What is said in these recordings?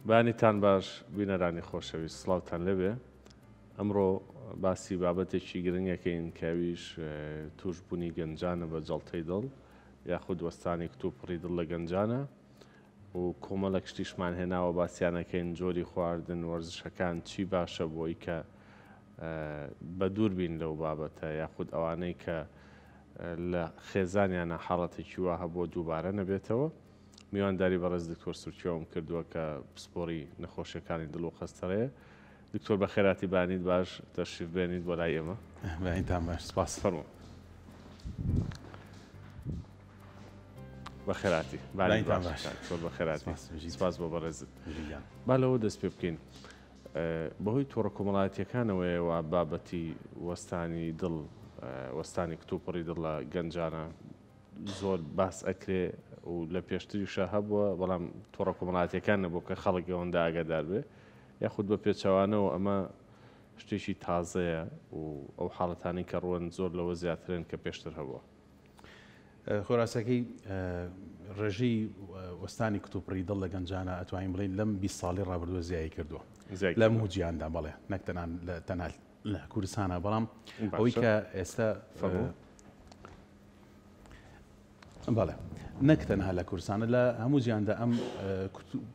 بەیانیتان باش بینەرانی خۆشەویست سڵاوتان لێبێ ئەمڕۆ باسی بابەتێکی گرنگەکەین کە ئەویش توشبوونی گەنجانە بە جەڵتەی دڵ یاخود وەستانی کتوپڕی دڵ لە گەنجانە و کۆمەڵێک شتیشمان هێناوە باسیانەکەین جۆری خواردن وەرزشەکان چی باشە بۆی کە بە دوور بین لەو بابەتە یاخود ئەوانەی کە لە خێزانیانە حاڵەتێکی وا هەبووە دووبارە نەبێتەوە. میوانداری بەڕێز دکتۆر سورکیۆم کردووە کە پسپۆڕی نەخۆشیەکانی دڵ و قەستەرەیە. دکتۆر بەخێراتی بانیت باش تەشریف بێنیت بۆ لای ئێمە. بەینتان باش سپاس. فەرموو. بەخێراتی بانیت باش دکتۆر بەخێراتی سپاس بۆ بەڕێزت. با لەوە دەست پێ بکەین. بەهۆی تۆڕە کۆمەڵایەتیەکانەوەیە وا بابەتی وەستانی دڵ وەستانی کتوپڕی دڵ لە گەنجانە زۆر باس ئەکرێ و لە پێشتریشا هەبووە بەڵام تۆڕە کۆمەڵاتیەکان نەبوو کە خەڵک ئەوەندە ئاگادار بێ یاخود بە پێچەوانەوە ئەمە شتێکی تازەیە و ئەو حاڵەتانەی کە ڕوون زۆر لەوە زیاترن کە پێشتر هەبووە. خۆراسەکەی ڕێژەی وەستانی کتوپڕی دڵ لە گەنجانە ئەتوانین بڵین لەم 20 ساڵی ڕابردووە زیایی کردووە لە هەموو جیهاندا بەڵێ نەک تەنها لە کوردستانە بەڵام ئەوەی کە ئێستا بەڵێ نەک تەنها لە کوردستانە لە هەموو جیهاندا ئەم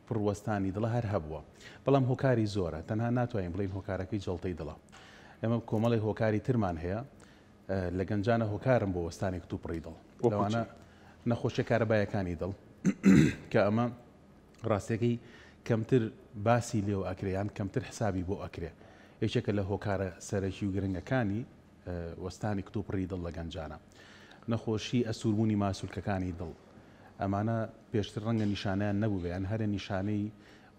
پڕوەستانی دڵە هەر هەبووە بەڵام هۆکاری زۆرە تەنها ناتوانین بڵین هۆکارەکەی جەڵتەی دڵە ئێمە کۆمەڵی هۆکاری ترمان هەیە لە گەنجانە هۆکارم بۆ وەستانی کتوپڕی دڵ لەوانە نەخۆشیە کارەبایەکانی دڵ کە ئەمە ڕاستیەکەی کەمتر باسی لێو ئەکرێ یان کەمتر حسابی بۆ ئەکرێ یەکێکە لە هۆکارە سەرەکی و گرنگەکانی وەستانی کتوپڕی دڵ لە گەنجانە نەخۆشی ئەسووربوونی ماسولکەکانی دڵ ئەمانە پێشتر ڕەنگە نیشانیان نەبوو یان هەرە نیشانەی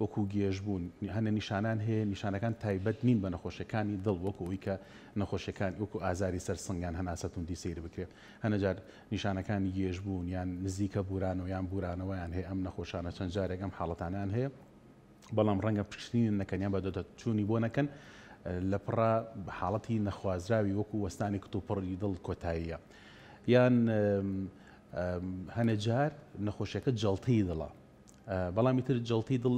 وەکو گێژبوون، هەنێ نیشانان هەیە نیشانەکان تایبەت نین بە نەخۆشیەکانی دڵ وەکو ئەوی کە نەخۆشیەکان وەکو ئازاری سەر سنگ یان هەناسە توندی سەیر بکرێ هەنێ جار نیشانەکانی گێژبوون یان نزیکە بورانەوە یان بورانەوەیان هەیە ئەم نەخۆشانە چەند جارێک ئەم حاڵەتانیان هەیە بەڵام ڕەنگە پشکنین نەکەن یان بەدواداچوونی بۆ نەکەن لە پڕا حاڵەتی نەخوازراوی وەکو وەستانی کتوپڕی دڵ کۆتاییە یان هەنێ جار نەخۆشیەکە جەڵتەی دڵە بەڵام ئیتر جەڵتەی دڵ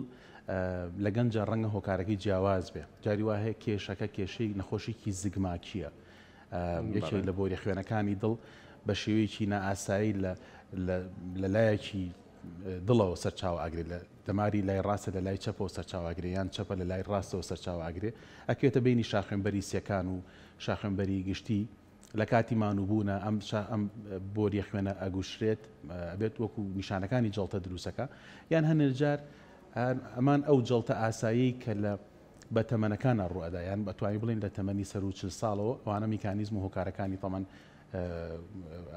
لە گەنجە ڕەنگە هۆکارەکەی جیاواز بێ جاری وا هەیە کێشەکە کێشەی نەخۆشیکی زگماکییە یەکێک لە بۆری خوێنەکانی دڵ بە شێوەیەکی نائاسایی لە لایەکی دڵەوە سەرچاوە ئەگرێت لە دەماری لای ڕاستە لە لای چەپەوە سەرچاوە ئەگرێ یان چەپە لە لای ڕاستەوە سەرچاوە ئەگرێ ئەکەوێتە بینی شاخوێنبەری سیەکان و شاخوێنبەری گشتی لە کاتی مانووبوونە ئەم ئەم بۆریە خوێنە ئەگوشرێت ئەبێت وەکو نیشانەکانی جەڵتە دروستەکە یان هەنێ جار ئەمان ئەو جەڵتە ئاسایی کە لە بە تەمەنەکانە ڕوئەدا یان بەتوانی بڵین لە تەمەنی سەر و چل ساڵەوە ئەوانە میکانیزم و هۆکارەکانی تەمەن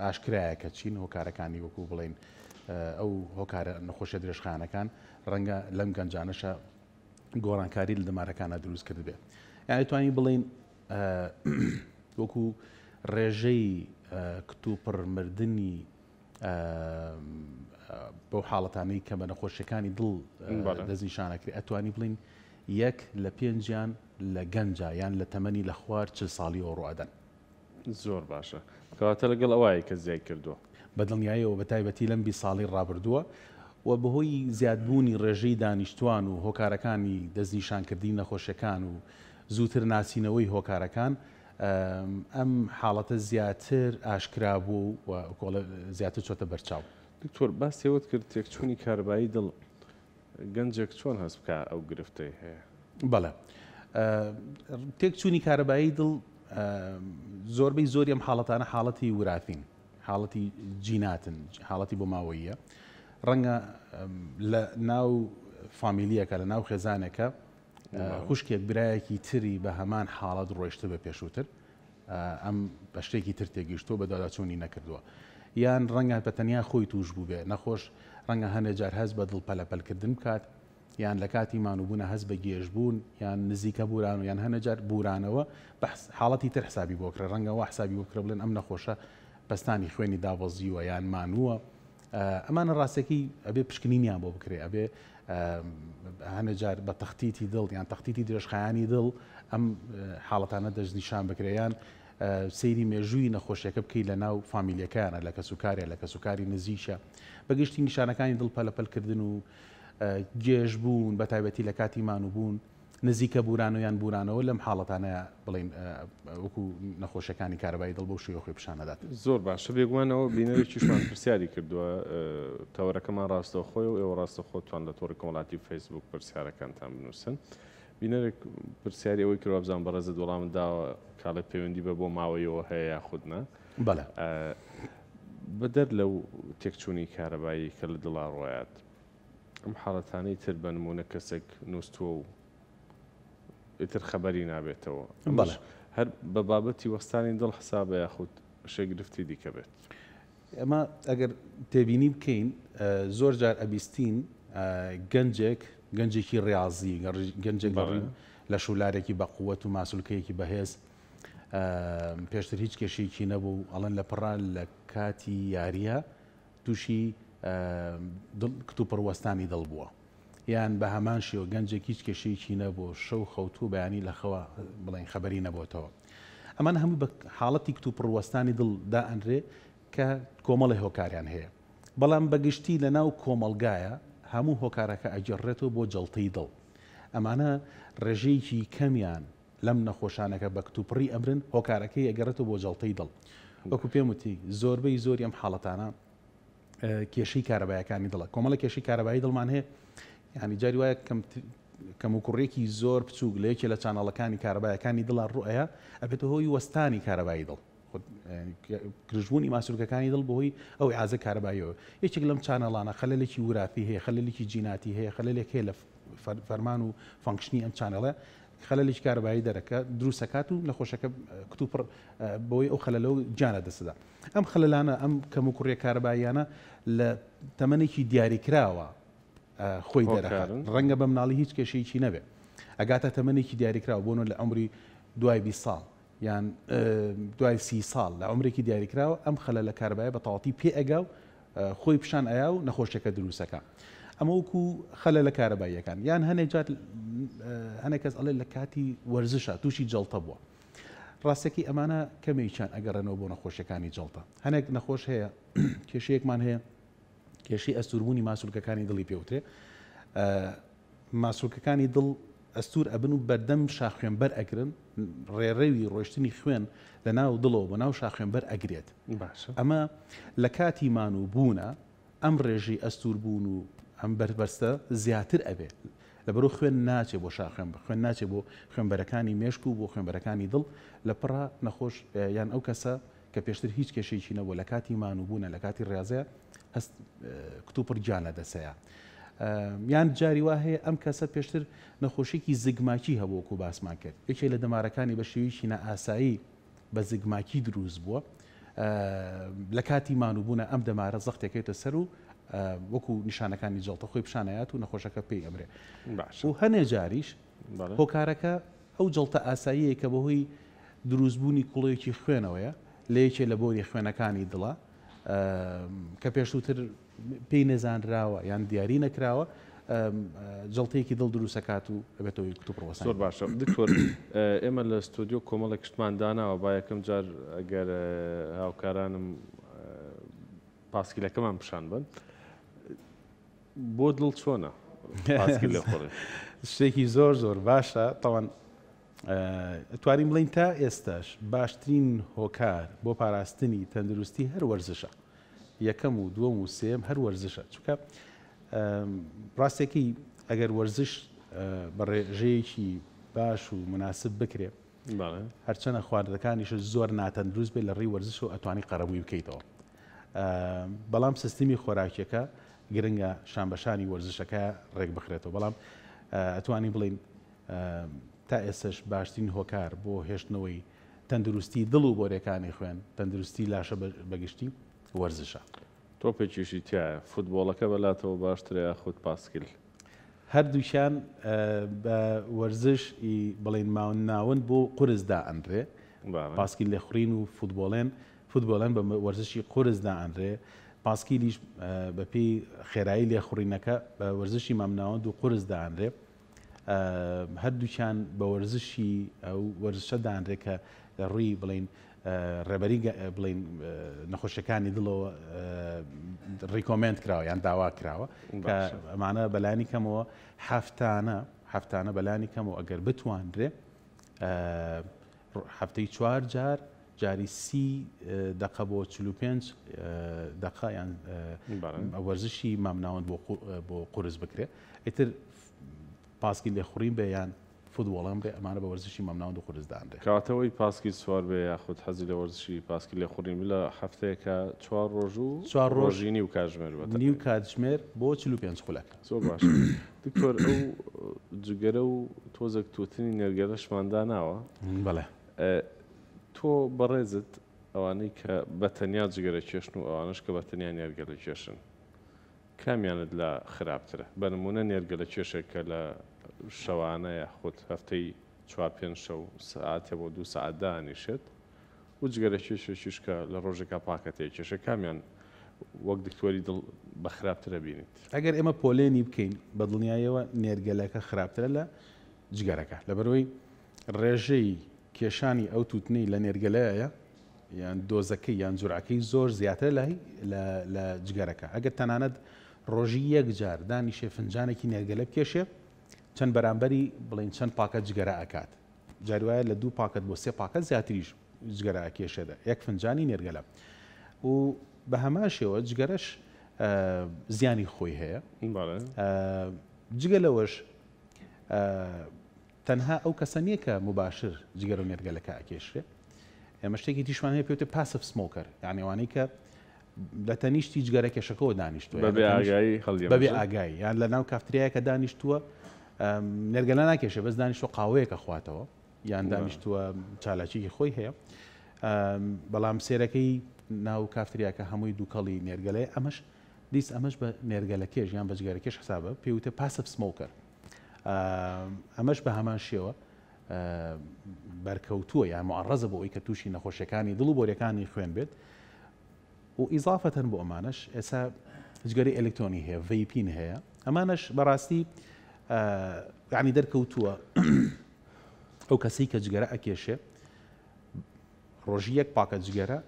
ئاشکرایە کە چین هۆکارەکانی وەکو بڵین ئەو هۆکارە نەخۆشیە درێژخایەنەکان ڕەنگە لەم گەنجانەشە گۆڕانکاری لە دەمارەکانە دروست کردبێ یانی توانی بڵین وەکو ڕێژەی کتوپڕ مردنی بەو حاڵەتانەی کە بە نەخۆشیەکانی دڵ دەستنیشانەکرێ ئەتوانی بڵین یەک لە پێنجیان لە گەنجە یان لە تەمەنی لە خوار چل ساڵیەوە ڕوئەدەن. زۆر باشە کەواتە لەگەڵ ئەوایە کە زیای کردووە. بە دڵنیاییەوە بە تایبەتی لەم 20 ساڵەی ڕابردووە و بەهۆی زیادبوونی ڕێژەی دانیشتوان و هۆکارەکانی دەستنیشانکردنی نەخۆشیەکان و زووتر ناسینەوەی هۆکارەکان ئەم حاڵەتە زیاتر ئاشکرا بوو و زیاتر چۆتە بەرچاو. دکتۆر باسی ئەوەت کرد تێکچوونی کارەبایی دڵ، گەنجێک چۆن هەست بکا ئەو گرفتەی هەیە؟ بەڵێ تێکچوونی کارەبایی دڵ زۆربەی زۆری ئەم حاڵەتانە حاڵەتی وراثین حاڵەتی جیناتن حاڵەتی بۆ ماوەیە ڕەنگە لە ناو فامیلیەکە لە ناو خێزانێکە خوشکێک برایەکی تری بە هەمان حاڵەت ڕۆیشتبێ پێشووتر ئەم بە شتێکی تر تێگەیشتووە بەدواداچوونی نەکردووە یان ڕەنگە بە تەنیا خۆی توش بووبێ نەخۆش ڕەنگە هەنێ جار هەست بە دڵ پەلەپەلکردن بکات یان لە کاتی مانووبوونە هەست بە گێژبوون یان نزیکە بوران و یان هەنێ جار بورانەوە بە حاڵەتی تر حسابی بۆ کرێ ڕەنگە وا حسابی بۆ بکرێ بڵێن ئەم نەخۆشە پەستانی خوێنی دابەزیوە یان مانووە ئەمانە ڕاستەکەی ئەبێ پشکنینیان بۆ بکرێ ئەبێ هەنێ جار بە تەختیتی دڵ یان تەختیتی درێژخایانی دڵ ئەم حاڵەتانە دەستنیشان بکرێ یان سەیری مێژووی نەخۆشیەکە بکەیت لە ناو فامیلیەکانە لە کەسوکاریا لە کەسوکاری نزیکە بەگشتی نیشانەکانی دڵ پەلەپەلکردن و گێژبوون بە تایبەتی لە کاتی مانووبوون، نزیکە بورانەوە یان بورانەوە لەم حاڵەتانەیا بڵێین وەکو نەخۆشیەکانی کارەبایی دڵ بەو شێوە خۆی پیشان ئەدات. زۆر باشە بێگومان ئەوە بینەرێکیشمان پرسیاری کردووە تەوەرەکەمان ڕاستەوخۆیە و ئێوە ڕاستەوخۆتان لە تۆڕی کۆمەڵاتی فەیسبوک پرسیارەکانتان بنووسن بینەرێک پرسیاری ئەوەی کرد وابزانم بەڕێزت وەڵامت داوە کاڵێ پەیوەندی بە بۆ ماوەیەوە هەیە یاخود نا بەڵێ. بەدەر لەو تێکچوونی کارەبایی کە لە دڵا ڕۆیات ئەم حاڵەتانەی تر بە نموونە کەسێک نووستووە و ئیتر خەبەری نابێتەوە بەڵێ. هەر بە بابەتی وەستانی دڵ حسابە یاخود شێ گرفتی دیکە بێت؟ ئێمە ئەگەر تێبینی بکەین زۆر جار ئەبیستین گەنجێک گەنجێکی ڕاضی گەنجێک لە شولارێکی بەقوەت و ماسولکەیەکی بەهێز پێشتر هیچ کێشەیەکی نەبوو ئەڵەن لە پڕا لە کاتی یاریە تووشی کتوپڕ وەستانی دڵ بووە یان بە هەمان شێوە گەنجێک هیچ کێشەیەکی نەبوو شەو خەوتوو بەیانی لە خەوە بڵێن خەبەری نەبۆتەوە ئەمان هەموو بە حاڵەتی کتوپڕ وەستانی دڵ دائەنرێ کە کۆمەڵی هۆکاریان هەیە بەڵام بەگشتی لە ناو کۆمەڵگایە هەموو هۆکارەکە ئەگەڕێتەوە بۆ جەڵتەی دڵ ئەمانە ڕێژەیەکی کەمیان لەم نەخۆشانەکە بە کتوپڕی ئەمرن هۆکارەکەی ئەگەڕێتەوە بۆ جەڵتەی دڵ وەکو پێم وتی زۆربەی زۆری ئەم حاڵەتانە کێشەی کارەبایەکانی دڵە کۆمەڵە کێشەی کارەبایی دڵمان هەیە ینی جاری وایە کەم و کوڕێکی زۆر بچووک لە یەکێ لە channel ەکانی کارەبایەکانی دڵە ڕوئەیە ئەبێتە هۆی وەستانی کارەبایی دڵ گرژبوونی ماسولکەکانی دڵ بەهۆی ئەو ئازە کارەباییەوە یەکێک لەم channel انە خەلەلێکی وراثی هەیە خەلەلێکی جیناتی هەیە خەلەلێک هەیە لە فەرمان و function ی ئەم channel ە خەلەلێکی کارەبایی دەرەکە دروستەکات و نەخۆشەکە کتوپڕ بەوەی ئەو خەلەلەوە گیانە دەستدا ئەم خەلەلانە ئەم کەم و کوڕیە کارەباییانە لە تەمەنێکی دیاریکراوە خۆی دەرەخات ڕەنگە بە مناڵی هیچ کێشەیەکی نەبێ ئەگاتە تەمەنێکی دیاریکراوە بۆنە لە عمری دوای 20 ساڵ یان دوای 30 ساڵ لە عمرێکی دیاریکراوە ئەم خەلەلە کارەبایە بە تەواوەتی پێ ئەگا و خۆی پیشان ئەیا و نەخۆشیەکە دروستەکا ئەمە وەکو خەلەلە کارەباییەکان یان هەنێک جار هەنێک کەس ئەڵێ لە کاتی وەرزشە تووشی جەڵتە بووە ڕاستەکەی ئەمانە کەمێکیان ئەگەڕێنەوە بۆ نەخۆشیەکانی جەڵتە هەنێک نەخۆش هەیە کێشەیەکمان هەیە کێشەی ئەستوربوونی ماسولکەکانی دڵی پێوترێ ماسولکەکانی دڵ ئەستوور ئەبن و بەردەم شاخوێنبەر ئەگرن، ڕێڕەوی ڕۆیشتنی خوێن لە ناو دڵەوە بۆ ناو شاخوێنبەر ئەگرێت. باشە. ئەمە لە کاتی مانوو بوونە ئەم ڕێژەی ئەستوور بوون و ئەم بەربەستە زیاتر ئەبێ. لەبەرئەوە خوێن ناچێ بۆ شاخوێن، خوێن ناچێ بۆ خوێنبەرەکانی مێشک و بۆ خوێنبەرەکانی دڵ، لە پڕا نەخۆش یان ئەو کەسە کە پێشتر هیچ کێشەیەکی نەبووە لە کاتی مانوو بوونە لە کاتی ڕیازەیە هەست کتوپڕ گیان لەدەسەیە. یان جاری وا هەیە ئەم کەسە پێشتر نەخۆشیێکی زگماکی هەبوو وەکو باسمان کرد یەکێک لە دەمارەکانی بە شێوەیەکی نائاسایی بە زگماکی دروست بووە لە کاتی مانووبوونە ئەم دەمارە زەختێکێتە سەر و وەکو نیشانەکانی جەڵتە خۆی پیشانەیات و نەخۆشەکە پێی ئەمرێ و هەنێ جاریش هۆکارەکە ئەو جەڵتە ئاساییەیە کە بەهۆی دروستبوونی کوڵۆیەکی خوێنەوەیە لە یەکێ لە بۆری خوێنەکانی دڵە کە پێشووتر پێی نەزانراوە یان دیاری نەکراوە جەڵتەیەکی دڵ دروستەکات و ئەبێتەوەی کتوپڕ وەستانی. زۆر باشە دکتۆر ئێمە لە ستۆدیۆ کۆمەڵێک شتمان داناوە با یەکەم جار ئەگەر هاوکارانم پاسکیلەکەمان پیشان بن بۆ دڵ چۆنە پاسکیل لێخوڕی؟ شتێکی زۆر زۆر باشە تاوان ئەتوانین بڵێین تا ئێستاش باشترین هۆکار بۆ پاراستنی تەندروستی هەر وەرزشە یەکەم و دووەم و سێم هەر وەرزشە چونکە ڕاستەکەی ئەگەر وەرزش بە ڕێژەیەکی باش و مناسب بکرێ هەرچەنە خواردەکانیش زۆر ناتەندروست بێت لە ڕێی وەرزش و ئەتوانی قەرەبووی بکەیتەوە بەڵام سیستمی خۆراکیەکە گرنگە شانبەشانی وەرزشەکە ڕێک بخرێتەوە بەڵام ئەتوانی بڵین تا ئێستەش باشترین هۆکار بۆ هێشتنەوەی تەندروستی دڵ و بۆرێکانی خوێن، تەندروستی لاشە بەگشتی وەرزشە. تۆپێکیشی تیایە، فوتبۆڵەکە بەلاتەوە باشترە یاخود پاسکیل؟ هەردووکیان بە وەرزش ی بڵێین ماوناوەند بۆ قورس دائەنرێ، پاسکیل لێخوڕین و فوتبۆڵێن فوتبۆڵێن بە وەرزشی قورس دائەنرێ، پاسکیلیش بەپێی خێرایی لێخوڕینەکە بە وەرزشی مامناوەند و قورس دائەنرێ. هەردووکیان بە وەرزشی ئەو وەرزشە دانرێ کە لە ڕووی بڵین ڕێبەری بڵین نەخۆشیەکانی دڵەوە recommend کراوە یان داوا کراوە کە ئەمانە بەلانی کەمەوە هەفتانە هەفتانە بەلانی کەمەوە ئەگەر بتوانرێ هەفتەی چوار جار جاری سی دەقە بۆ 45 دەقە یان وەرزشی مامناوەند بۆ قورس بکرێ ئیتر پاسکی لێخوڕین بێ یان فوتبۆڵان بێ ئەمانە بە وەرزشی مامناوەند و قورس دانرێ. کەواتە ئەوەی پاسکیل سوار بێ یاخود حەزی لە وەرزشی پاسکیل لێخوڕین بێ لە هەفتەیەکا چوار ڕۆژ و چوار ڕۆژ ڕۆژی نیو کاتژمێر بە نیو تەقریبەن. کاتژمێر بۆ 45 خولەک. زۆر باشە دکتۆر ئەو جگەرە و تۆزێک تووتنی نێرگەلەشمان داناوە. بەڵێ. تۆ بەڕێزت ئەوانەی کە بە تەنیا جگەرە کێشن و ئەوانەش کە بە تەنیا نێرگەلە کێشن کامیانت لا خراپترە؟ بە نموونە نێرگەلە کێشێک کە لە شەوانە یاخود هەفتەی چوار پێنج شەو سەعاتێ بۆ دوو سەعات دائەنیشێت و جگەرە کێشێکیش کە لە ڕۆژێکا پاکەتێ کێشێ کامیان وەک دکتۆری دڵ بە خراپتر ئەبینیت؟ ئەگەر ئێمە پۆلێنی بکەین بە دڵنیاییەوە نێرگەلەکە خراپترە لە جگەرەکە لەبەرئەوەی ڕێژەی کێشانی ئەو تووتنەی لە نێرگەلەیە یان دۆزەکەی یان جورعەکەی زۆر زیاترە لە لە جگەرەکە ئەگەر تەنانەت ڕۆژی یەک جار دانیشێ فنجانێکی نێرگەلە بکێشێ چەند بەرامبەری بڵین چەند پاکە جگەرە ئەکات جاری وایە لە دوو پاکەت بۆ سێ پاکەت زیاتریش جگەرە ئەکێشێت یەک فنجانی نێرگەلە و بە هەمان شێوە جگەرەش زیانی خۆی هەیە جگە لەوەش تەنها ئەو کەسە نییە کە مباشر جگەرە و نێرگەلەکە ئەکێشرێ ئێمە شتێکی تیشمان هەیە پێوتە passive smoker یعنی ئەوانەی کە لە تەنیشتی جگەرە کێشەکەەوە دانیشتووە بەبێ ئاگایی بەبێ ئاگایی یان لە ناو کافتریایەکە دانیشتووە نێرگەلە ناکێشێ بەس دانیشتوە قاوەیەکە خواتەوە یان دانیشتووە چالاکیی خۆی هەیە بەڵام سێرەکەی ناو کافتریاکە هەمووی دووکەڵی نێرگەلەیە ئەمەش دیس ئەمەش بە نێرگەلە کێش یان بە جگەرە کێش حسابە پێوتە passive smoker ئەمەش بە هەمان شێوە بەرکەوتووە یان معڕەزە بۆ ئەوی کە تووشی نەخۆشیەکانی دڵ و بۆریەکانی خوێن بێت و ئیزافەتەن بۆ ئەمانەش ئێستا جگەری ئەلکترۆنی هەیە vaping هەیە ئەمانەش بەڕاستی یعنی دەرکەوتووە ئەو کەسی کە جگەرە ئەکێشێ ڕۆژی یەک پاکە جگەرە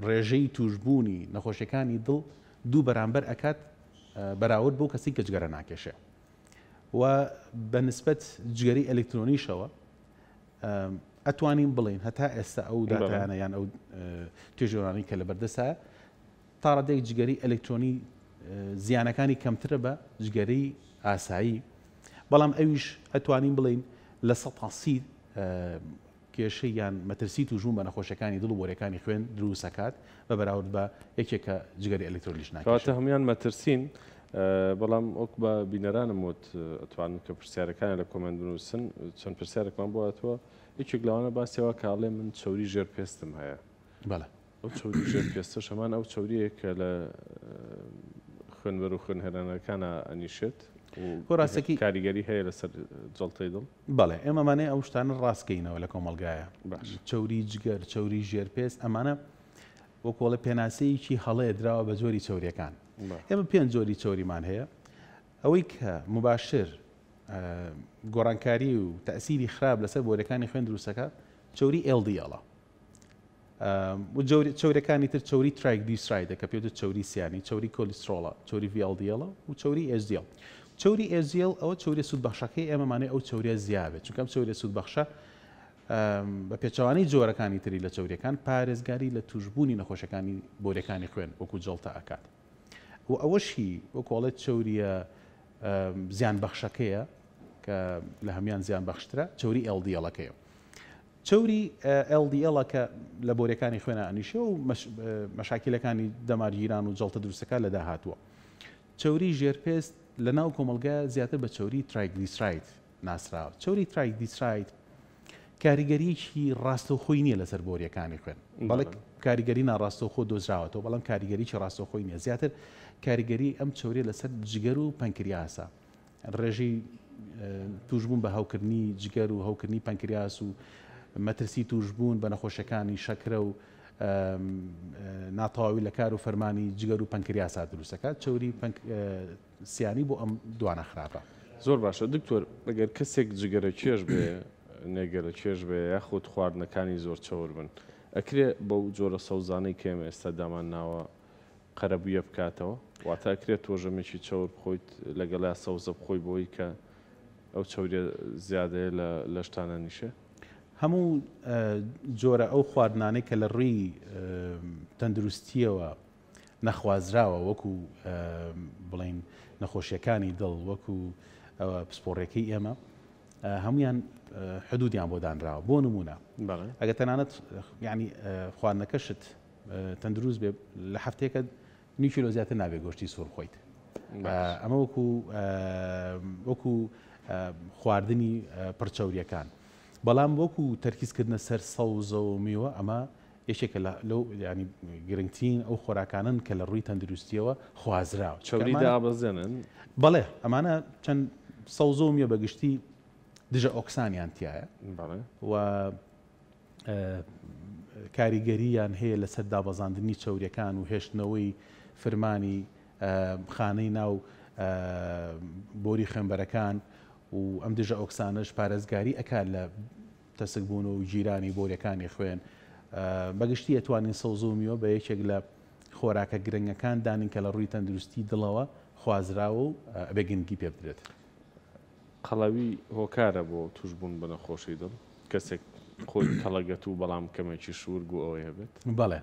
ڕێژەی توشبوونی نەخۆشیەکانی دڵ دوو بەرامبەر ئەکات بەراورد بەو کەسی کە جگەرە ناکێشێ و بە نسبەت جگەری ئەلکترۆنیشەوە ئەتوانین بڵین هەتا ئێستا ئەو داتایانە یان ئەو توێژەوانەی کە لە بەردەسە تا ڕادەیەک جگەری ئەلکترۆنی زیانەکانی کەمترە بە جگەرەی ئاسایی بەڵام ئەویش ئەتوانین بڵین 30% کێشەی یان مەترسی تووشبوون بە نەخۆشیەکانی دڵ و بۆریەکانی خوێن دروست ئەکات بە بەراورد بە یەکێک کە جگەری ئەلکترۆنیش کەواتە ناکێشێت. هەموویان مەترسین، بەڵام وەک بە بینەرانم وت ئەتوانن کە پرسیارەکانیان لە comment بنووسن، چەند پرسیارێکمان بۆ هاتووە، یەکێک لەوانە باسی ئەوە کە ئەڵێ من چەوری ژێر پێستم هەیە. بەڵێ. ئەو چەوری ژێر پێستەش هەمان ئەو چەورییە کە لە خوێنبەر و خوێنهێنەرەکانا ئەنیشێت و ڕاستەکەی کاریگەری هەیە لەسەر جەڵتەی دڵ؟ بەڵێ ئێمە ئەمانەیە ئەو شتانە ڕاست کەینەوە لە کۆمەڵگایە. باش. چەوری جگەر، چەوری ژێر پێست ئەمانە وەکۆڵێ پێناسەیەکی هەڵەیە دراوە بە جۆری چەوریەکان. ئێمە پێنج جۆری چەوریمان هەیە. ئەوەی کە مباشر گۆڕانکاری و تەئسیری خراپ لەسەر بۆریەکانی خوێن دروستەکە چەوری LDL ە. و چەوریەکانی تر چەوری triglyceride ە کە پێوتە چەوری سیانی، چەوری کۆلیسترۆڵە، چەوری VLDL و چەوری HDL. چەوری HDL ئەوە چەوریە سوودبەخشەکەی ئێمەمانەی ئەو چەوریە زیابێت، چونکە ئەم چەوریە سوودبەخشە بە پێچەوانەی جۆرەکانی تری لە چەوریەکان پارێزگاری لە توشبوونی نەخۆشەکانی بۆریەکانی خوێن وەکو جەڵتە ئەکات. و ئەوەشی وەکو ئەڵێت چەوریە زیان بەخشەکەیە کە لە هەمان زیان بەخشترە چەوری LDL-ەکەیە. چەوری LDL کە لە بۆریەکانی خوێنا ئەنیشێ و مەشاکیلەکانی دەمارگیران و جەڵتە دروستەکە لە داهاتووە. چەوری ژێرپێست لە ناو کۆمەڵگا زیاتر بە چەوری triglyceride ناسراوە. چەوری triglyceride کاریگەریەکی ڕاستەوخۆی نییە لەسەر بۆریەکانی خوێن. بەڵێ کاریگەری ناڕاستەوخۆ دۆزراوەتەوە، بەڵام کاریگەریی ڕاستەوخۆی نییە. زیاتر کاریگەری ئەم چەوریە لەسەر جگەر و پەنکریاسە. ڕێژەی توشبوون بە هەوکردنی جگەر و هەوکردنی پەنکریاس و مەترسی توشبوون بە نەخۆشیەکانی شەکرە و ناتەواوی لە کار و فەرمانی جگەر و پەنکریاسا دروستەکات. چەوری سیانی بۆ ئەم دوانە خراپە. زۆر باشە دکتۆر، ئەگەر کەسێک جگەرە کێش بێ نێگەلە کێش بێ یاخود خواردنەکانی زۆر چەور بن ئەکرێ بەو جۆرە سەوزانەی کە ئێمە ئێستا دامان ناوە قەرەبوویە بکاتەوە؟ واتە ئەکرێت تۆ ژەمێکی چەور بخۆیت لەگەڵیا سەوزە بخۆی بۆی کە ئەو چەوریە زیادەیە لە لەشتا نەنیشێ؟ هەموو جۆرە ئەو خواردنانەی کە لە ڕووی تەندروستیەوە نەخوازراوە وەکو بڵین نەخۆشیەکانی دڵ وەکو پسپۆڕیەکەی ئێمە هەمویان حدودیان بۆ دانراوە بۆ نمونە ئەگە تەنانەت ینی خواردنەکەشت تەندروست بێ لە هەفتەیەکە نیو کیلۆ زیاتر نابێ گۆشتی سوور بخۆیت ئەمە وەکو وەکو خواردنی پڕچەوریەکان بەڵام وەکو تەرکیزکردنە سەر سەوزە و میوە ئەمە یەکێکە لەو ینی گرنگترین ئەو خۆراکانن کە لە ڕووی تەندروستیەوە خوازراوە چەوری دابەزێنن بەڵێ ئەمانە چەند سەوزە و میوە بەگشتی دژە ئۆکسانیان تایە و کاریگەرییان هەیە لەسەر دابەزاندنی چەوریەکان و هێشتنەوەی فرمانی خانەی ناو بۆری خوێنبەرەکان و ئەم دژە ئۆکسانەش پارێزگاری ئەکات لە تەسکبوون و گیرانی بۆریەکانی خوێن. بەگشتی ئەتوانین سەوزە و میوە بە یەکێک لە خۆراکە گرنگەکان دانین کە لە ڕووی تەندروستی دڵەوە خوازراوە و ئەبێ گرنگی پێ بدرێت. قەڵەوی هۆکارە بۆ توشبوون بە نەخۆشی دڵ؟ کەسێک خۆی کەڵەگەت و بەڵام کەمێکیش ورگ و ئەوەی هەبێت؟ بەڵێ.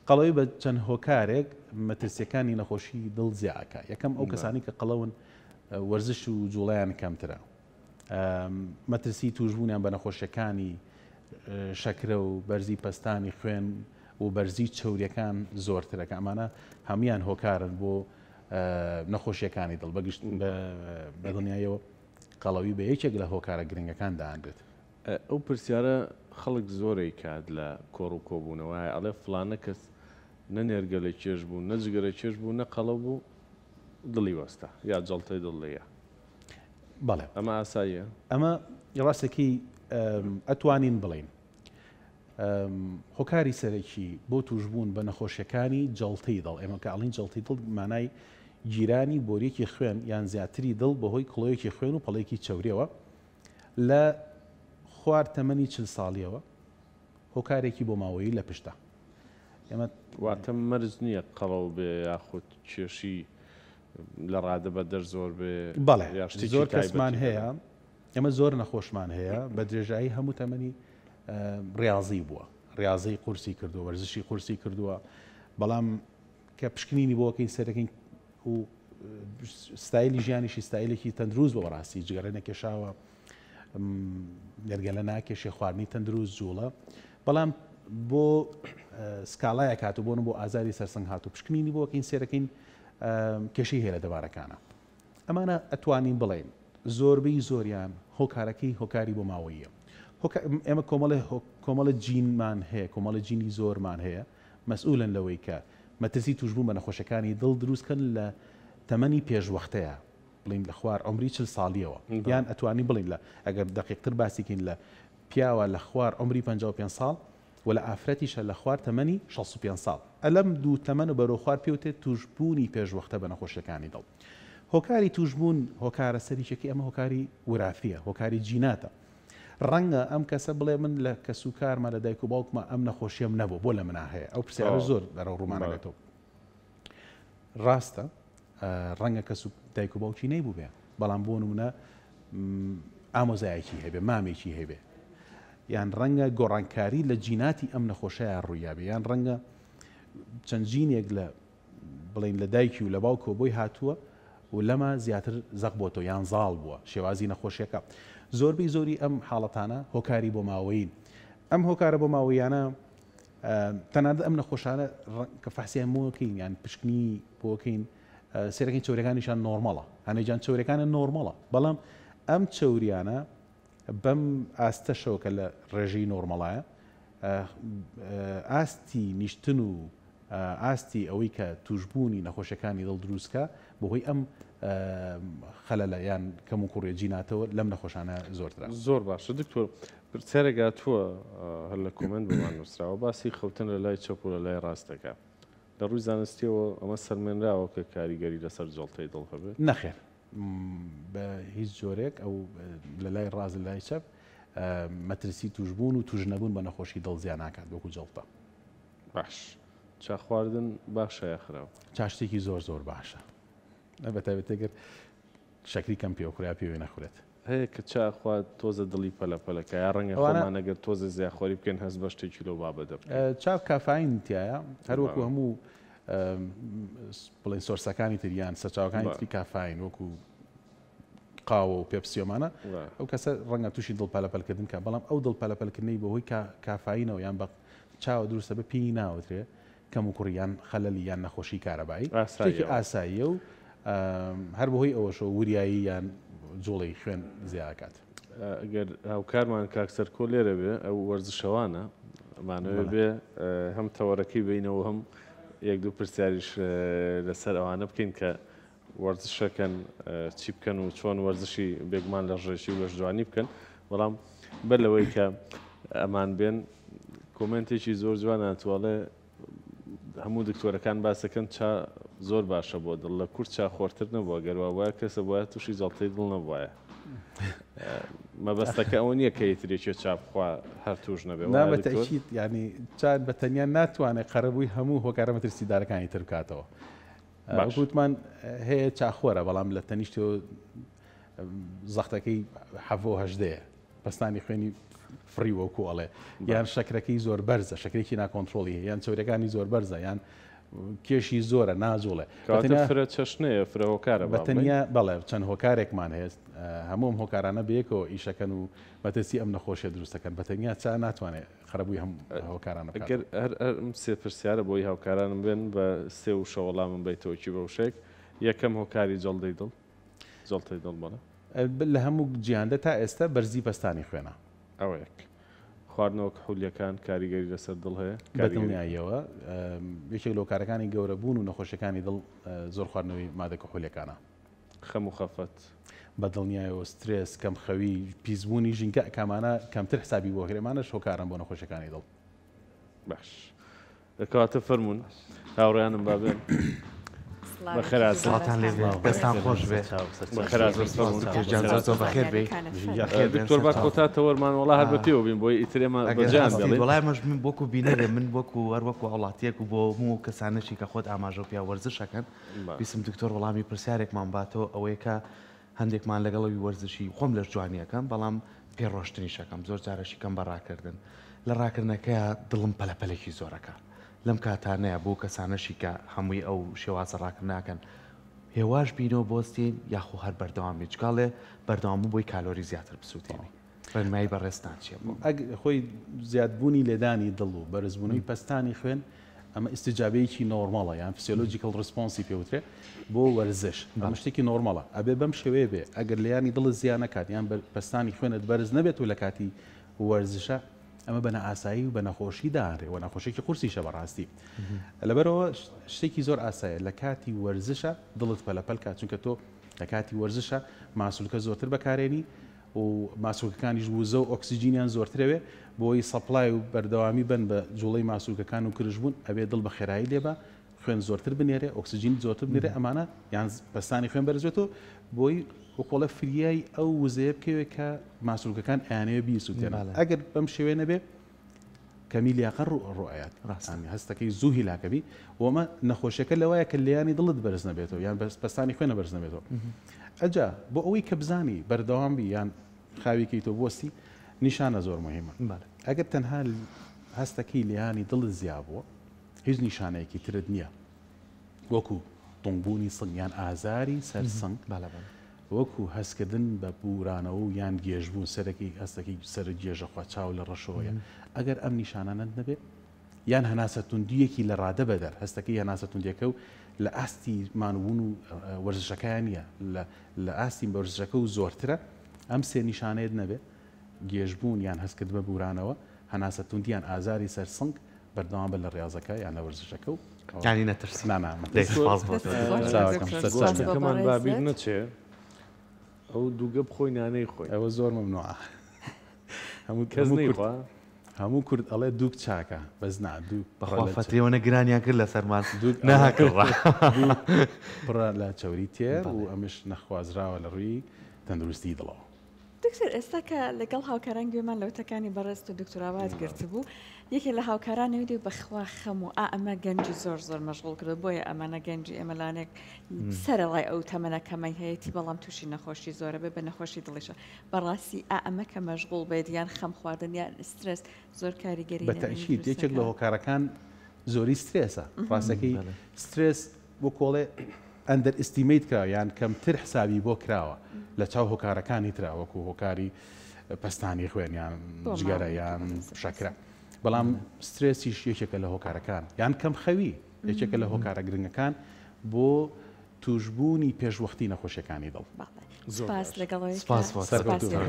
قەڵەوی بە چەند هۆکارێک مەترسیەکانی نەخۆشی دڵ زیا ئەکا. یەکەم ئەو کەسانەی کە قەڵەون وەرزش و جوڵەیان کەمترە. مەترسی توشبوونیان بە نەخۆشیەکانی شەکرە و بەرزی پەستانی خوێن و بەرزی چەوریەکان زۆرترە کە ئەمانە هەموویان هۆکارن بۆ نەخۆشیەکانی دڵ بەگشت بە دڵنیایەوە قەڵەوی بە یەکێک لە هۆکارە گرنگەکان دانرێت. ئەو پرسیارە خەڵک زۆر ئەیکات لە کۆڕ و کۆبوونەوە ئەڵێ فڵانە کەس نە نێرگەلە کێش بوو نە جگەرە کێش بوو نە قەڵەو بوو دڵی وەستا یا جەڵتەی دڵ لێیە. بەڵێ. ئەمە ئاساییە؟ ئەمە ڕاستەکەی ئەتوانین بڵێین هۆکاری سەرەکی بۆ توشبوون بە نەخۆشیەکانی جەڵتەی دڵ، ئێمە کە ئەڵین جەڵتەی دڵ مانای گیرانی بۆریەکی خوێن یان زیاتری دڵ بەهۆی کڵۆیەکی خوێن و پەڵەیەکی چەوریەوە لە خوار تەمەنی 40 ساڵیەوە هۆکارێکی بۆ ماوەیی لە پشتە. ئێمە واتە مەرج نییە قەڵەو بێ یاخود کێشی لە ڕادە بەدەر زۆر بێ بەڵێ زۆر کەسمان هەیە ئێمە زۆر نەخۆشمان هەیە بە درێژایی هەموو تەمەنی ڕاضی بووە ڕاضی قورسی کردووە وەرزشی قورسی کردووە بەڵام کە پشکنینی بۆکەین سەرەکەین و ستایلی ژیانیشی ستایلێکی تەندروست بۆ بەڕاستی جگەرە نەکێشاوە نێرگەلە ناکێشێ خواردنی تەندروست جوڵە بەڵام بۆ سکاڵایەک هاتوو بۆن بۆ ئازاری سەرسنگ هاتوو پشکنینی بۆکەین سێرەکەین کێشەی هەیە لە دەبارەکانە ئەمانە ئەتوانین بڵێین زۆربەی زۆریان هۆکارەکەی هۆکاری بۆ ماوەییە. ئێمە کۆمەڵێ کۆمەڵە جینمان هەیە، کۆمەڵە جینی زۆرمان هەیە مەسئولن لەوەی کە مەترسی توشبوون بە نەخۆشیەکانی دڵ دروست کەن لە تەمەنی پێشوەختەیە بڵین لە خوار عمری 40 ساڵیەوە یان ئەتوانین بڵین لە ئەگەر دەقیقتر باسیکەین لە پیاوە لە خوار عمری 55 ساڵ و لە ئافرەتیشە لە خوار تەمەنی 65 ساڵ. ئەلەم دوو تەمەن و بەرەو خوار پێوتێت توشبوونی پێشوەختە بە نەخۆشیەکانی دڵ. هۆکاری توشبوون هۆکارە سەریکیەکەی ئەمە هۆکاری وراثیە، هۆکاری جیناتە. ڕەنگە ئەم کەسە بڵێ من لە کەسوکارما لە دایک و باوکما ئەم نەخۆشیەم نەبوو بۆ لە منا هەیە؟ ئەو پرسیارە زۆر بەرەو ڕوومان ئەبێتەوە. ڕاستە ڕەنگە کەس و دایک و باوکی نەیبووبێ بەڵام بۆ نمونە ئامۆزایەکی هەبێ مامێکی هەبێ یان ڕەنگە گۆڕانکاری لە جیناتی ئەم نەخۆشەیە ڕوویابێ یان ڕەنگە چەند جینێک لە بڵین لە دایکی و لە باوکەوە بۆی هاتووە و لەمە زیاتر زەق بۆتەوە یان زاڵ بووە شێوازی نەخۆشیەکە زۆربەی زۆری ئەم حاڵەتانە هۆکاری بۆ ماوەیین ئەم هۆکارە بۆ ماوەیانە تەنانەت ئەم نەخۆشانە کە فەحسیان بۆکەین یان پشکنی بۆکەین سێرەکەین چەوریەکانیشان نۆرمەڵە هەنێجان چەوریەکانە نۆرمەڵە بەڵام ئەم چەوریانە بەم ئاستەشەوە کە لە ڕێژەی نۆرمەڵایە ئاستی نیشتن و ئاستی ئەوەی کە توشببوونی نەخۆشیەکانی دڵ دروستکە بەهۆی ئەم خەلەلە یان کەم و کوڕیە جیناتەوە لەم نەخۆشانە زۆرترە. زۆر باشە دکتۆر پرسیارێک هاتووە هەر لە comment بۆمان نووسراوە باسی خەوتن لە لای چەپ و لە لای ڕاست دەکات لە ڕووی زانستیەوە ئەمە سەلمێنراوە کە کاریگەری لەسەر جەڵتەی دڵ هەبێت؟ نەخێر بە هیچ جۆرێک ئەو لە لای ڕاست لە لای چەپ. مەترسی توشبوون و توش نەبوون بە نەخۆشی دڵ زیا ناکات وەکو جەڵتە. باش چا خواردن باشە یا خراپ؟ چا شتێکی زۆر زۆر باشە بە تایبەتی گەر شەکری کەم پێ بخورێ یا پێوەی نەخورێت. هەیە کە چا ئەخوا تۆزە دڵی پەلە پەلە کا یا ڕەنگە خۆمان ئەگەر تۆزێ زیاخۆری بکەین هەست بە شتێکی لەو بابەتە بکەین. چا کافاین تیایە هەر وەکو هەموو بڵێن source ەکانی تر یان سەرچاوەکانی تری کافاین وەکو قاوە و پێپسیۆمانە ئەو کەسە ڕەنگە تووشی دڵ پەلەپەلکردن کە بەڵام ئەو دڵ پەلەپەلکردنەی بەهۆی کافاینەوە یان بە چاوە دروستە بە پێی ناوترێ کەموکوڕی یان خەلەلی یان نەخۆشی کارەبایی شتێکی ئاساییە و هەر بەهۆی ئەوەشەوە وریایی یان جوڵەی خوێن زیاکات. ئەگەر هاوکارمان کاک سەرکۆ لێرە بێ ئەو وەرزشەوانە ئەمانەوێ بێ هەم تەوەرەکەی بینەوە هەم یەک دوو پرسیاریش لەسەر ئەوانە بکەین کە وەرزشەکەن چی بکەن و چۆن وەرزشی بێگومان لە ڕێژی و لەشجوانی بکەن بەڵام بەر لەوەی کە ئەمان بێن کۆمێنتێکی زۆر جوان هاتووە ئەڵێ هەموو دکتۆرەکان باسەکەن چا زۆر باشە بۆ دڵ لە کورد چا خۆرتر نەبووە گەر وابوایە کەسە بوایە تووشی جەڵتەی دڵ نەبوایە مەبەستەکە ئەوە نییە کە یترێکێ چا بخوا هەر توش نەبێ نا بە تەئکید یانی چا بە تەنیا ناتوانێت قەرەبووی هەموو هۆکارە مەترسیدارەکانی تر بکاتەوە باش وتمان هەیە چاخۆرە بەڵام لە تەنیشتەوە زەختەکەی حەڤۆ هەژدەیە پەستانی خوێنی فڕی وەکو ئەڵێ یان شەکرەکەی زۆر بەرزە شەکرێکی ناکۆنترۆڵی هەیە یان چەوریەکانی زۆر بەرزە یان کێشی زۆرە ناجوڵێ فرە چەشنەیە فرە هۆکارە بە تەنیا بەڵێ چەند هۆکارێکمان هەیە هەموو هۆکارانە بەیەکەوە ئیشەکەن و مەترسی ئەم نەخۆشیە دروستەکەن بە تەنیا چا ناتوانێت قەرەبووی هەم هۆکارانە بکات. گەر هەر ئەم سێ پرسیارە بۆی هاوکارانم بێن بە سێ وشە وەڵامم بەیتەوە کی بە وشەیەک یەکەم هۆکاری جەڵدەی دڵ جەڵتەی دڵ بەڵێ. لە هەموو جیهاندا تا ئێستا بەرزی پەستانی خوێنە. ئەوە یەک. خواردنەوە کحولیەکان کاریگەری لەسەر دڵ هەیە؟ بە دڵنیاییەوە یەکێک لە هۆکارەکانی گەورەبوون و نەخۆشیەکانی دڵ زۆر خواردنەوەی مادە کحولیەکانە. خەم و خەفەت. بە دڵنیایەوە سترێس، کەمخەوی، پیسبوونی ژینگە کامانە کەمتر حسابی بۆ کرێ ئەمانەش هۆکارن بۆ نەخۆشیەکانی دڵ. باش کەواتە فەرموون هاوڕێیانم با بێن. بەخێرهاتن. سڵاوتان لێ بێ دەستان خۆش بێ. بەخێرهاتن فەرموون. دکتۆر گیان زۆر زۆر بەخێر بێی. دکتۆر با کۆتا تەوەرمان وەڵا هەر بە پێوە بین بۆی ئیتر ئێمە بەجێیان بێڵین. وەڵا ئێمەش من وەکو بینەرێ من وەکو هەر وەکو هاوڵاتیەک و بۆ هەموو کەسانەشی کە خۆت ئاماژەو پیا وەرزش ئەکەن ویستم دکتۆر وەڵامی پرسیارێکمان باتەوە ئەوەیە کە هەندێکمان لەگەڵ ئەوی وەرزشی خۆم لەش جوانی ئەکەم بەڵام پێ ڕۆشتنیش ئەکەم زۆر جارەشی کەم بە ڕاکردن لە ڕاکردنەکەیا دڵم پەلە پەلێکی زۆر ئەکا لەم کاتانەیا بۆ کەسانەشی کە هەمووی ئەو شێوازە ڕاکردنە ئەکەن هێواش بینەوە بۆستین یاخۆ هەر بەردەوام بین چونکە ئەڵێ بەردەوام بوون بۆی کالۆری زیاتر بسووتێنی. ڕێنمایی بەڕێزتان چیە بۆ؟ ئەگ خۆی زیادبوونی لێدانی دڵ و بەرزبوونەوەی پەستانی خوێن ئەمە ئیستیجابەیەکی normal ە یان physiological response ی پێوترێ بۆ وەرزش ئەمە شتێکی normal ە ئەبێ بەم شێوەیە بێ ئەگەر لێیانی دڵت زیان نەکات یان پەستانی خوێنت بەرز نەبێت و لە کاتی وەرزشە ئەمە بە نائاسایی و بە نەخۆشی دانرێ و نەخۆشیێکی قورسیشە بەڕاستی لەبەرەوە شتێکی زۆر ئاسایە لە کاتی وەرزشە دڵت پەلەپەل کات چونکە تۆ لە کاتی وەرزشە ماسولکە زۆرتر بەکارێنی و ماسولکەکانیش وزە و ئۆکسجینیان زۆرترەوێ بۆی supply و بەردەوامی بن بە جوڵەی ماسولکەکان و کرژبوون ئەبێ دڵ بە خێرایی لێبا خوێن زۆرتر بنێرێ ئۆکسجین زۆرتر بنێرێ ئەمانە یان پەستانی خوێن بەرزێتەوە بۆی وەکۆڵە فریای ئەو وزەیە بکەوێت کە ماسولکەکان ئەیانەوێ بیسووتێنن ئەگەر بەم شێوەیە نەبێ کەمی لیاقە ڕوئەیات ڕاستانی هەستەکەی زوو هیلاکەبی وەمە نەخۆشیەکە لەوایە کە لیانی دڵت بەرز نەبێتەوە یان پەستانی خوێنە بەرز نەبێتەوە ئەجا بۆ ئەوەی کە بزانی بەردەوام بی یان خاویکەی تۆ بوەستی نیشانە زۆر مهمە ئەگەر تەنها هەستەکەی لیانی دڵت زیا بووە هیچ نیشانەیەکی ترت نییە وەکو تونگبوونی سنگ یان ئازاری سەر سنگ وەکو هەستکردن بە بورانەوە و یان گێژبوون سەرەکی هەستەکی سەرت گێژە خوا چاو لە ڕەشەوەیە ئەگەر ئەم نیشانانەت نەبێ یان هەناسە توندیەکی لە ڕادە بەدەر هەستەکەی هەناسە توندیەکە و لە ئاستی مانوبوون و وەرزشەکەیان نییە لە ئاستی وەرزشەکە و زۆرترە ئەم سێ نیشانەیەت نەبێ گێژبوون یان هەستکردن بە بورانەوە هەناسە توندی یان ئازاری سەر سنگ بەردەوام بە لە ڕیاضەکە یان لە وەرزشەکە و یانی نەترسی. نا نا دەی سوپاس بۆ تۆ. چاوەکەم سەرچاوم. گۆشتەکەمان با بیر نەچێ ئەو دووگە بخۆی نانەی خۆی. ئەوە زۆر مەمنوعە. هەموو کەس نەیخوا. هەموو کورد ئەڵێ دووگ چاکە بەس نا دووگ بەخوا فەتری ئەوەنە گرانیان کرد لەسەرمان ناکڕا. دووگ پڕە لە چەوری تێر و ئەمش نەخوازراوە لە ڕووی تەندروستی دڵەوە. دکتۆر ئێستا کە لەگەڵ هاوکاران گوێمان لە وتەکانی بەڕێزت و دکتۆر ئاوات گرتبوو یەکێ لە هاوکاران وتی بەخوا خەم و ئا ئەمە گەنجی زۆر زۆر مەشغوڵ کردو بۆیە ئەمانە گەنجی ئێمە لانێک سەرەڕای ئەو تەمەنە کەمەی هەیەتی بەڵام تووشی نەخۆشی زۆرە بێ بە نەخۆشی دڵیشە بەڕاستی ئا ئەمە کە مەشغوڵ بێت یان خەم خواردن یان سترێس زۆر کاریگەری بە تەئکید یەکێک لە هۆکارەکان زۆری سترێسە ڕاستەکەی سترێس وەکۆڵێ underestimate کراوە یان کەمتر حسابی بۆ کراوە لە چاو هۆکارەکانی ترا وەکو هۆکاری پەستانی خوێن یان جگەرە یان شەکرە بەڵام سترێسیش یەکێکە لە هۆکارەکان یان کەم خەوی یەکێکە لە هۆکارە گرنگەکان بۆ توشبوونی پێشوەختی نەخۆشیەکانی دڵ. سپاس لەگەڵ سپاس بۆ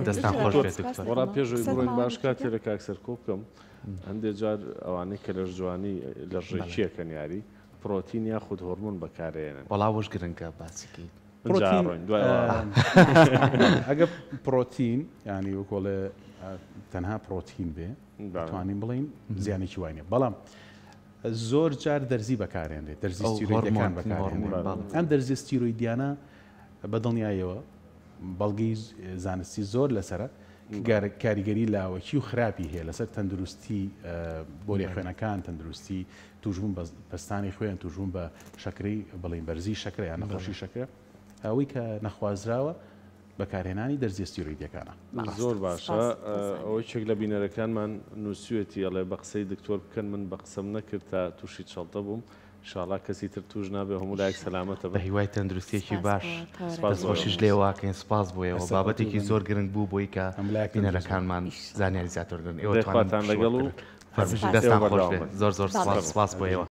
دەستان خۆش بێت دکتۆر. وەڵا پێش ئەوەی بڕۆین باش کاتێ لە کاک سەرکۆ بکەم هەندێ جار ئەوانەی کە لەشجوانی لەشڕێکییەکەن یاری پرۆتین یاخود هۆرمۆن بەکارئێنن. وەڵا ئەوەش گرنگە باسی کەیت. ئینجا ئەڕۆین دوای ئەوە. ئەگەر پرۆتین یانی وەکۆڵێ تەنها پرۆتین بێ توانین بڵین زیانێکی وای نیە بەڵام زۆر جار دەرزی بەکارێنرێت دەرزی ستیرۆیدەکان بەکارێنرێت ئەم دەرزی ستیرۆیدیانە بە دڵنیایەوە بەڵگەی زانستی زۆر لەسرە کاریگەری لاوەکی و خراپی هەیە لەسەر تەندروستی بۆریە خوێنەکان تەندروستی توشبوون بە پەستانی خوێن توشبوون بە شەکرەی بڵین بەرزی شەکرە یان نەخۆشی شەکرە ئەوەی کە نەخوازراوە بەکارهێنانی دەرزیە ستیرۆیدیەکانە. زۆر باشە ئەوە یەکێک لە بینەرەکانمان نوسیوێتی ئەڵێ بە قسەی دکتۆر بکەن من بە قسەم نەکرد تا توشی چەڵتە بووم ئیشاڵا کەسی تر توش نابێ هەموو لایەک سەلامەتە بن. بەهیوای تەندروستیەکی باش دەستخۆشیش لێوە ئەکەین سوپاس بۆ ئێوە بابەتێکی زۆر گرنگ بوو بۆی کە بینەرەکانمان زانیاری زیاتر وەرگرن ئێوە توانن خواتان لەگەڵ و فەرموو دەستان خۆش بێت زۆر زۆر سوپاس سوپاس بۆ ئێوە.